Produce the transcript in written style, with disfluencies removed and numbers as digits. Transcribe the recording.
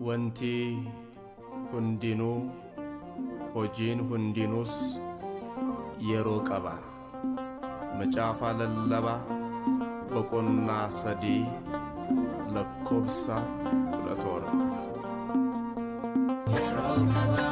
Wanti hundinuu, hojiin hundinuus yeroo qaba. Macaafa Lallabaa boqonnaa 3 lakkoobsa 17. Yeroo qaba.